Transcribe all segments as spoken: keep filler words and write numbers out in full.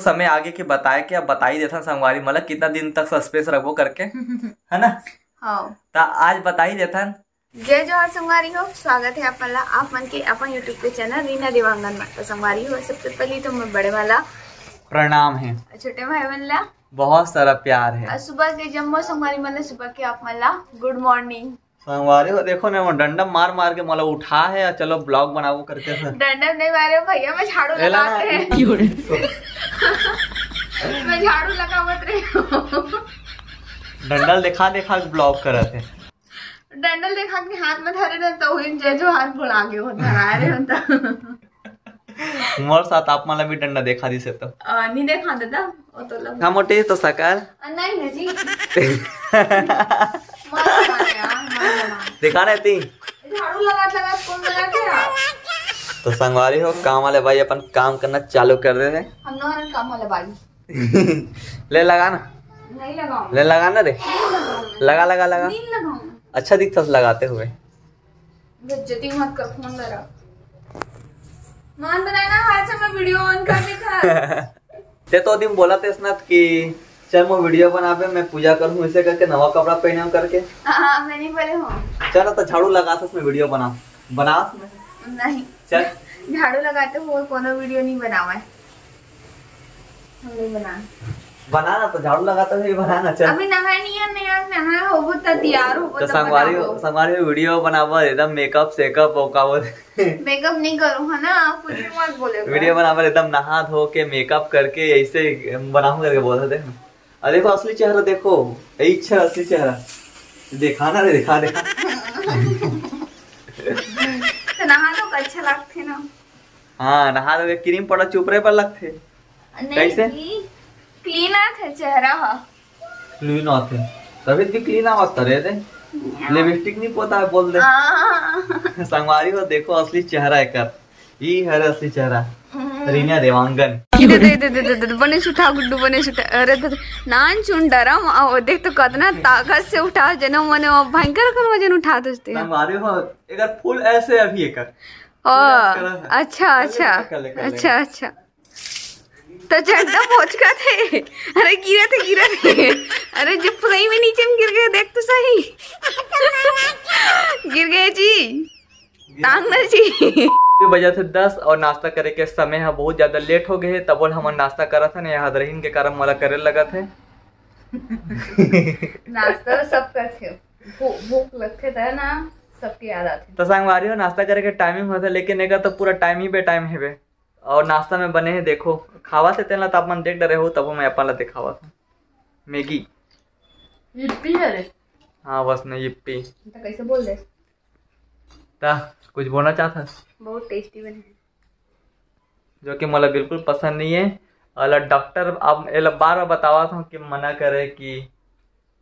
समय आगे के बताए के, अब बता ही देथन संगवारी मन ला, कितना दिन तक सस्पेंस रखबो करके, है ना? हाँ। त आज बता ही देथन। जय जोहार संगवारी हो, स्वागत है आप मन ला, आप मन के अपन YouTube के चैनल रीना देवांगन में। तो संगवारी हो, सबसे पहले तो मैं बड़े वाला प्रणाम है, छोटे भाई मन ला बहुत सारा प्यार है। और सुबह के जम्मो संगवारी मन ला सुबह के आप मन ला गुड मॉर्निंग। संगवारी हो, देखो ना, वो डंडा मार मार के मोला उठा है, और चलो ब्लॉग बनाबो करके से। डंडा नहीं मारे भैया, मैं झाड़ू एला लगा ना। के मैं झाड़ू लगावत रही हूँ। डंडल देखा देखा के ब्लॉग करत है। डंडल देखा के हाथ में धरे रहे तो उहिन जय जोहार बोला आगे हो, धरा रहे हो तो। मोर साथ आप मन ला भी डंडा देखा दिसे तो। आ, नहीं देखा देता, वो तो लग हाँ मोटे तो सकल। आ, नहीं, नहीं जी। मत लगा यार, मत लगा। देखा नहीं ती। झाड़ू लगात लगात कौन लगा के यार? तो संगवारी हो, काम वाले भाई अपन काम करना चालू कर दे रहे। हम लोग काम वाले भाई। ले लगा ना। नहीं लगाऊं। ले लगा ना रे। नहीं लगाऊं। लगा, लगा, लगा। नहीं लगाऊं। अच्छा दिखता लगाते हुए। बेइज्जती मत कर, फोन ले रहा। मान बनाना, हाथ से मैं वीडियो ऑन कर दे था। ते तो दिन बोला थे इसनाथ कि चल मैं वीडियो बनाबे, मैं पूजा करूँ, ऐसे करके नवा कपड़ा पहने करके। हाँ, मैं नहीं बोले हूँ। चल तो झाड़ू लगा, उसमें वीडियो बना, बना उसमें। नहीं। चल। झाड़ू लगाते हुए कोनो वीडियो नहीं बनावा है। हम नहीं बना। बना ना, तो झाड़ू लगाते हुए बना ना, चल। अभी नहाए नहीं है, नहा, नहा होबो त तैयार होबो तो त संगवारी, बनाबो। संगवारी वीडियो बनाबो, एकदम मेकअप सेकअप, वो का बोलते? मेकअप नहीं करूँ, है ना? कुछ भी मत बोले। वीडियो बनाबो, एकदम नहा धो के, मेकअप करके, ऐसे बनाऊँ करके बोलते थे। और देखो असली चेहरा, देखो, यही छे असली चेहरा। देखा ना रे, देखा, देखा। तो नहा तो अच्छा लगते ना। हाँ, नहा धो के क्रीम पाउडर चुपरे पर लगते। नहीं कैसे? जी, क्लीन आथे चेहरा हा। क्लीन आथे। तभी तो क्लीन आवत करे रे। लिपस्टिक नहीं पोता है, बोल दे। हाँ। संगवारी हो, देखो असली चेहरा एकर। ई हरे असली चेहरा। हम्म। रीना देवांगन। दे, दे, दे, दे, दे, दे, बने से उठा गुड्डू, बने से उठा। अरे दे, दे, नान चुन डरा, आ, वो देख तो कितना ताकत से उठा, जनो मने वो भयंकर कर वजन उठा दे। संगवारी हो, एकर फुल ऐसे अभी एकर। ओ, फुल ऐसे करा है। अच्छा, कर ले, अच्छा, कर ले, कर ले। अच्छा, अच्छा। तो चड्डा पहुंच का थे। अरे गिरा थे, गिरा थे। अरे जब सही में नीचे में गिर गए, देख तो सही। गिर गए जी। टांग ना जी। बजे थे दस और नाश्ता करे के समय ह बहुत ज्यादा लेट हो गए हे, तबो ले हमन नाश्ता करत हन, यहाँ दरहिन के कारण मोला करे लगत हे। नाश्ता सब करथे, भू-, भूख लगथे त ना, सबके याद आथे। तो संगवारी हो, नाश्ता करे के टाइमिंग होथे, लेकिन एकर तो पूरा टाइम ही बेटाइम हेबे। और नाश्ता में बने हे, देखो, खावा से तेला तो आप मन देख डरे हो, तबो मैं अपन ला दिखावत हूँ। मैगी। यिप्पी है रे। हाँ, बस नहीं यिप्पी। तो कैसे बोल दे? ता कुछ बोलना चाहत हस? बहुत टेस्टी बने हे। जो कि मोला बिल्कुल पसंद नहीं है। और डॉक्टर अब एला बार बार बतावत हूँ कि मना करे कि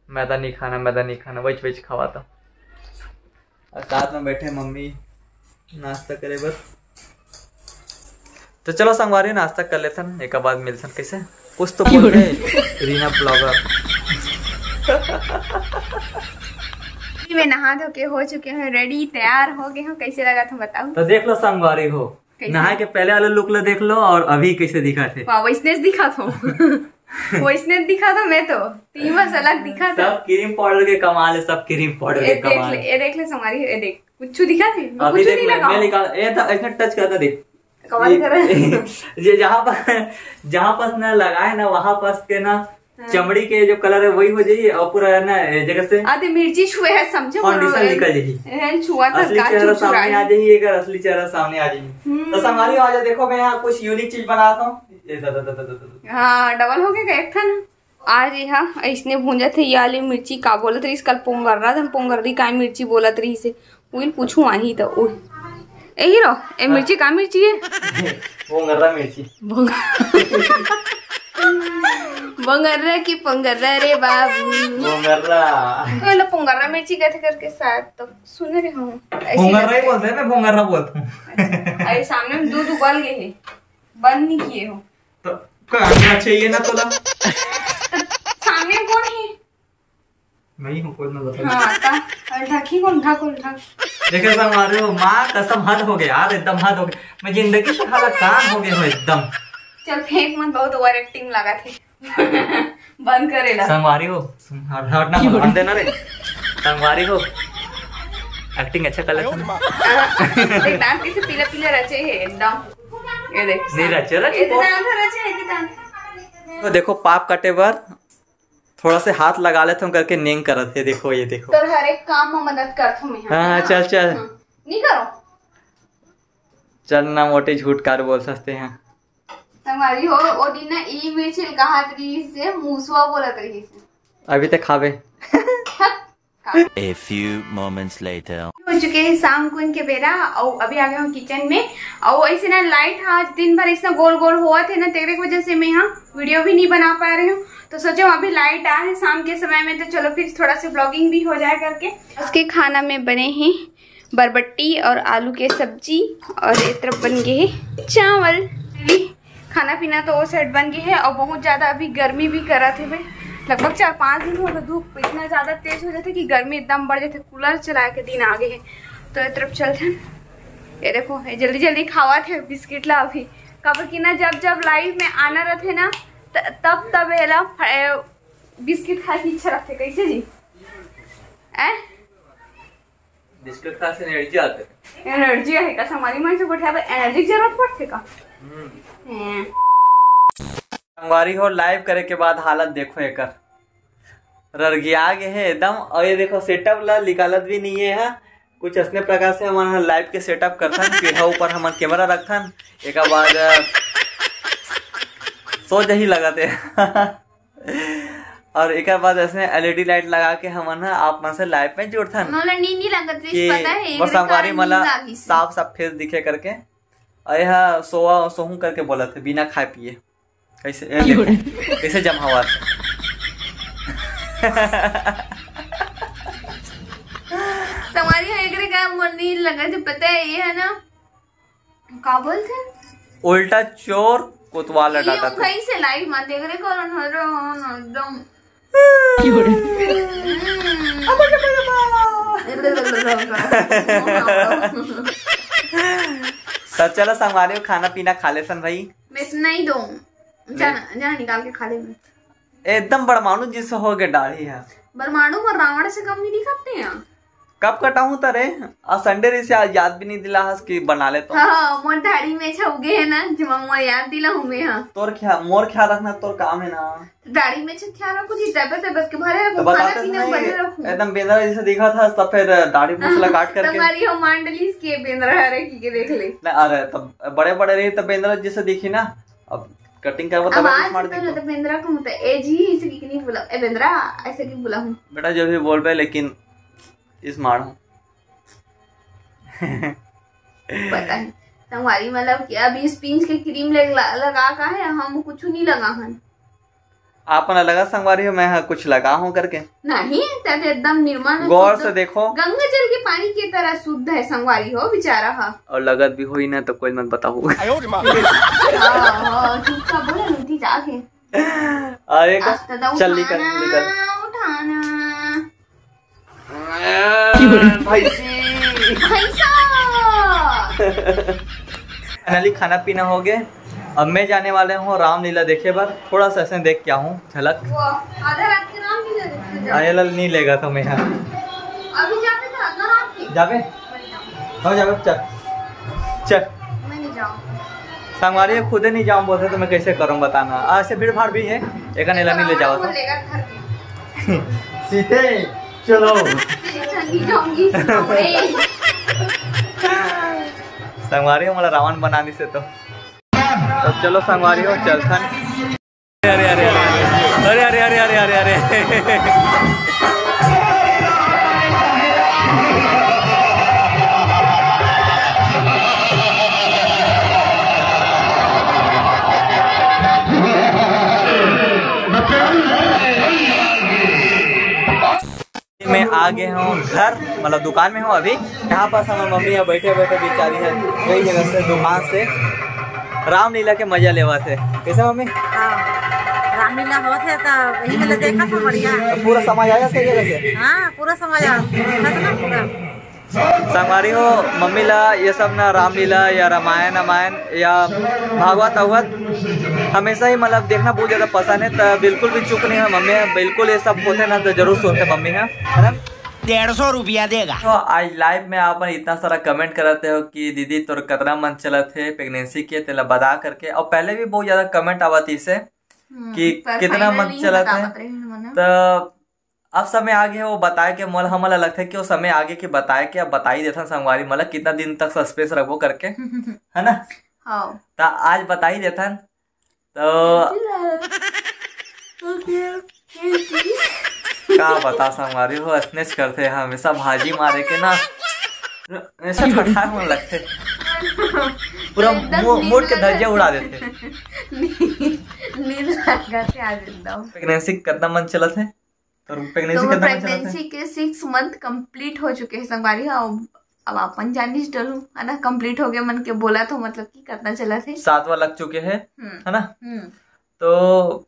मैदा नहीं खाना, मैदा नहीं खाना, वेज वेज खावा तो। और साथ में बैठे मम्मी नाश्ता करे बस। तो चलो संगवारी, नाश्ता कर लेथन, एक बाद मिलथन। कैसे कुछ तो बोल रहे रीना ब्लॉगर। मैं नहा धो के हो चुके हैं, रेडी, तैयार हो गए हो। कैसे लगा था बताओ? तो देख लो संगवारी हो, कैसे? नहाए के पहले वाला लुक ला देख लो और अभी कैसे दिखा थे। वाह, वैसने दिखा था। वैसने दिखा था मैं तो, तीन अलग दिखा था। सब क्रीम पाउडर के कमाल है, सब क्रीम पाउडर के कमाल है। ये देख ले संगवारी, ये देख, कुछ दिखा थे? अभी कुछ देख नहीं लगा। मैं निकाल, ये था, इसने टच करता देख। कमाल कर रहा है। ये जहाँ पर, जहाँ पास ना लगाए ना, वहाँ पास के ना हाँ। चमड़ी के जो कलर है वही हो जाइए और पूरा है ना ये जगह से आधे मिर्ची छुए है, समझे? फाउंडेशन निकल जाइए। छुआ था असली चेहरा सामने आ जाइए, अगर असली चेहरा सामने आ जाइए। हम्म। तो संगवारी हो, आज देखो मैं यहाँ कुछ यूनिक चीज बना रहा हूँ। हाँ, डबल हो गया एक था ना। आज यहाँ ऐसने भूंजा थे, ये वाली मिर्ची का बोलत रही, कल पोंगर्रा था, पोंगर्री का मिर्ची बोलत रही से। उइन पूछू आही त उह। ए हीरो, ए मिर्ची का मिर्ची है? पोंगर्रा मिर्ची। भोंग-, भोंगर्रा की पोंगर्रा रे बाबू। पोंगर्रा। तो ये लोग पोंगर्रा मिर्ची कहते करके शायद तो सुने रहे हूँ। ऐसे ही पोंगर्रा ही लगता है। बोलते हैं, मैं पोंगर्रा बोलता हूँ। अरे सामने में दूध उबाल गए है, बंद नहीं किए हो। तो का चाहिए ना तोला? सामने कौन है? नहीं हो, कोई ना बता। हाँ, ता, अरे ढाकी कौन? ढाक, ढाक। देखे संगवारी हो, माँ कसम हद हो गया यार, एकदम हद हो गया। मैं जिंदगी से हालाकान हो गया हूँ एकदम। चल फेंक मत, बहुत ओवर एक्टिंग लागत हे। बंद करे ला। संगवारी हो, हट, हट ना, हट देना रे। संगवारी हो, एक्टिंग अच्छा कर लेता ना। देख, दांत कैसे पीला पीला रचे हे एकदम। ये देख। नहीं रचे, रचे, ये तो बहुत। दांत रचे हे, ये दांत। तो देखो, पाप काटे बर थोड़ा से हाथ लगा लेथों करके नेंग करत हे। देखो, ये देखो। तोर हर एक काम में मदद करथों मैं। हाँ, हाँ, चल, चल। हाँ, नहीं करो। चल ना मोटे, झूठ कार बोल सकते हैं। संगवारी हो, ओ दिन ना ई मिर्ची ल कहात रहिस हे, मूसवा बोलत रहिस हे। अभी तक खावे। हट, खा। A few moments later. हो चुके हैं शाम कुन के बेरा, और अभी आ गए हूँ किचन में। और ऐसे ना लाइट आज दिन भर ऐसा गोल गोल होवत हे ना, तेरे वजह से मैं यहाँ वीडियो भी नहीं बना पा रही हूँ। तो सोचो अभी लाइट आ है शाम के समय में, तो चलो फिर थोड़ा सा व्लॉगिंग भी हो जाए करके। उसके खाना में बने हैं बरबट्टी और आलू के सब्जी, और ये तरफ बन गए हैं चावल। खाना पीना तो वो सेट बन गए है, और बहुत ज्यादा अभी गर्मी भी करत हे भाई। लगभग चार पाँच दिन हो गए, धूप इतना ज्यादा तेज हो जाथे कि गर्मी एकदम बढ़ जाथे। कूलर चला के दिन आ गए है, तो ये तरफ चलथन। ये देखो, ये जल्दी जल्दी खावत हे बिस्किट ला अभी, काबर कि ना जब जब लाइव में आना रहथे ना, त-, तब तब एला फ-, ए, बिस्किट खाए की इच्छा रखथे। कैसे जी? ए? बिस्किट खा से एनर्जी आथे। एनर्जी आहे का? संगवारी मन से गोठिया बर एनर्जी की जरूरत पड़थे का? हम्म। हैं। संगवारी हो, लाइव करे के बाद हालत देखो एकर, ररगिया गे हे एकदम। और ये देखो, सेटअप ला निकालत भी नहीं है, हाँ। कुछ असने प्रकार से हमन लाइव के सेटअप करथन। पीढ़ा ऊपर हमन कैमरा रखथन, एकर बाद, अ, सो जही लगत हे। और एकर बाद ऐसे एलईडी लाइट लगा के हमन ह आप मन से लाइव में जुड़थन। मोला नींद नहीं लगत रहिस, कि पता है, मोर एकरे संगवारी कारण मन ला नींद आ गिस। साफ साफ फेस दिखे करके। और यह सोवा सोहूं करके बोलत हे बिना खाए पिए। कैसे, ए, देखो, कैसे जमावत हे। संगवारी हो, एकरे कारण मोर नींद लगत हे, पता है, ये है ना, का बोलथे? उल्टा चोर कोतवाल ये डाटा थे। कहीं से लाइव मत देख रहे करो ना, रो, ना, एकदम। तो चलो संगवारी हो, खाना पीना खा लेथन भाई। मैं तो नहीं दूँ। जाना, जाना निकाल के खा ले। एकदम बड़माणु जैसे हो गए दाढ़ी है। बड़माणु और रावण से कम नहीं दिखते हैं। कब कटाहूं त रे? आज संडे रहिस हे, आज याद भी नहीं दिला हस कि बना लेथों। हाँ, मोर दाढ़ी में छप गे हे ना, जेमा मोर याद दिलाहूं मैं, हाँ। तोर ख्या-, मोर ख्याल रखना तोर काम है ना। दाढ़ी में छप ख्याल रखो जी, तबे तबे के भरे रखो, तो खाना बताते पीना नहीं, बने रखो। एकदम बेंदरा जैसे दिखा था, तब फिर दाढ़ी मूछ ला काट करके। तुम्हारी हो मांडली के बेंदरा हरे की के देख ले। ना, अरे, तब बड़े बड़े रही तब बेंदरा जैसे दिखी ना, अब कटिंग करबो अब तब आज मार तो देखो। तो बेंदरा को होता है, ए जी, इसे की नहीं बोला, ए बेंदरा, ऐसे की बोला हूँ। बेटा, जो भी बोल पे, लेकिन इस मार हूँ। पता है। संगवारी, मतलब कि अभी स्पंज के क्रीम ले-, ल-, लगा का है, हम कुछ नहीं लगा हन। आप मन लगा संगवारी हो, मैं ह कुछ लगा हूँ करके। नहीं, तब एकदम निर्मल और गौर शुद्ध। से देखो। गंगा जल के पानी की तरह शुद्ध है संगवारी हो, बेचारा हा। और लगत भी होई ना तो कोई मत बताओ। हाँ, हाँ, चुपचाप बोले, नीति जाके। अरे का? आज तो चल निकल, उठाना, निकल। उठाना। भैंसी। भैंसा। फाइनली खाना पीना हो गए। अब मैं जाने वाले हूँ रामलीला देखे बर। थोड़ा सा ऐसे देख के आऊँ झलक। वो आधा रात के रामलीला देखे जा। अरे लाल नहीं लेगा तो मैं यहाँ। अभी जाते थे आधा रात की। जाबे? हो जाबे, चल। चल। मैं नहीं जाऊँ। संगवारी खुदे नहीं जाऊँ बोलते तो मैं कैसे करूँ बताना। आज से भीड़ भाड़ भी है, एक अकेला नहीं ले जाओ तो। लेगा घर पे। सीधे चलो। ऐसा नहीं जाऊंगी, सुनो रे। संगवारी हो, मोला रावण बना दिस हे तो। तो चलो संगवारी हो, चलथन। अरे, अरे, अरे, अरे। मैं आ गए हूँ घर, मतलब दुकान में हूँ अभी। यहाँ पास हमारी मम्मी यहाँ बैठे बैठे बेचारी है, वही जगह से दुकान से रामलीला के मजा लेवा थे। कैसे मम्मी? हाँ, रामलीला होत हे तो वही वाला देखा था, बढ़िया। तो पूरा समाज आया सही जगह से? हाँ, पूरा समाज आया, देखा था ना पूरा। संगवारी हो, मम्मी ला ये सब ना रामलीला या रामायण, रामायण या भागवत, अवत हमेशा ही मतलब देखना बहुत ज्यादा पसंद है। तो बिल्कुल भी चूक नहीं है मम्मी, बिल्कुल ये सब होते ना तो जरूर सुनते मम्मी है, है ना? डेढ़ सौ रुपया देगा। तो आज लाइव में आप मन इतना सारा कमेंट करते हो कि दीदी तोर कतना मन चलत है प्रेगनेंसी के, तेला बता करके। और पहले भी बहुत ज्यादा कमेंट आवत इसे कि कितना मन चलत है। तो अब समय आ गया है वो बताए के, मोला हमन ला लगथे कि वो समय आ गया कि बताए के, अब बता ही देथन संगवारी, मतलब कितना दिन तक सस्पेंस रखबो करके, है ना? हाँ। त आज बता ही देथन। तो का बता संगवारी हो, असनेच करथे हमेशा भाजी मारे के ना, ऐसा ठठाक मन लगथे, पूरा एकदम मो-, नींद मोड़ के लगा धज्जिया उड़ा देथे। नींद, नींद लगा के आज एकदम। प्रेगनेंसी कितना मन चलत है? तो प्रेगनेंसी तो कितना मन चलत है? प्रेगनेंसी के सिक्स मंथ कंप्लीट हो चुके हैं संगवारी। हाँ, अब, अब अपन जानिस डरू, है ना, कंप्लीट हो गया मन के बोला तो मतलब कि कितना चलत है? सातवां लग चुके हैं, हम्म। है ना? हम्म। तो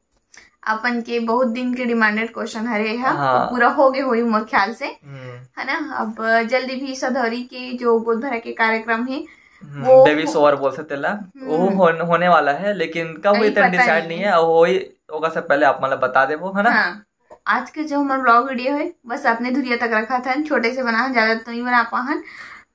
अपन के बहुत दिन के डिमांडेड क्वेश्चन हरे हा, हाँ। पूरा हो गए होई मोर ख्याल से, हम्म। है ना? अब जल्दी भी सधौरी के जो गोद भरा के कार्यक्रम है, हम्म, वो बेबी शॉवर बोलथे तेला, हम्म। वो होन-, होने वाला है, लेकिन कब अभी हुई तेला पता डिसाइड नहीं। नहीं है, और वही ओकर से पहले आप मतलब बता देबो, है ना? हाँ। आज के जो हमारा ब्लॉग वीडियो है बस अपने धुरिया तक रखा था, छोटे से बना, ज्यादा तो नहीं बना पाहन।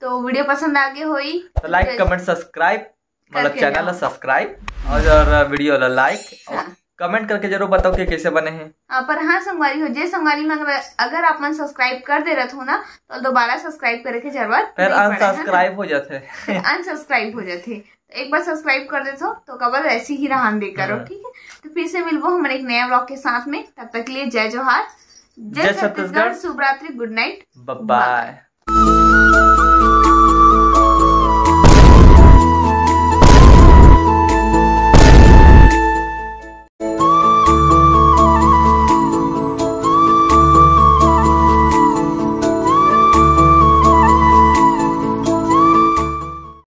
तो वीडियो पसंद आ गए होई तो लाइक, जैसे कमेंट, सब्सक्राइब, मतलब करके चैनल ला जाओ। सब्सक्राइब और, और वीडियो ला लाइक और हाँ। कमेंट करके जरूर बताओ कि कैसे बने हैं। हाँ, पर हाँ संगवारी हो, जे संगवारी में अगर, अगर आप मन सब्सक्राइब कर दे रहत हो ना, तो दोबारा सब्सक्राइब करे के जरूरत फिर नहीं पड़े, है ना? अनसब्सक्राइब हो जाते। अनसब्सक्राइब हो जाते। तो एक बार सब्सक्राइब कर देते हो तो कबर ऐसे ही रहन दे करो, हम्म। ठीक है? तो फिर से मिलबो हम एक नया ब्लॉग के साथ में, तब तक के लिए जय जोहार, जय जय छत्तीसगढ़, छत्तीसगढ़। शुभ रात्रि, गुड नाइट, बाय बाय।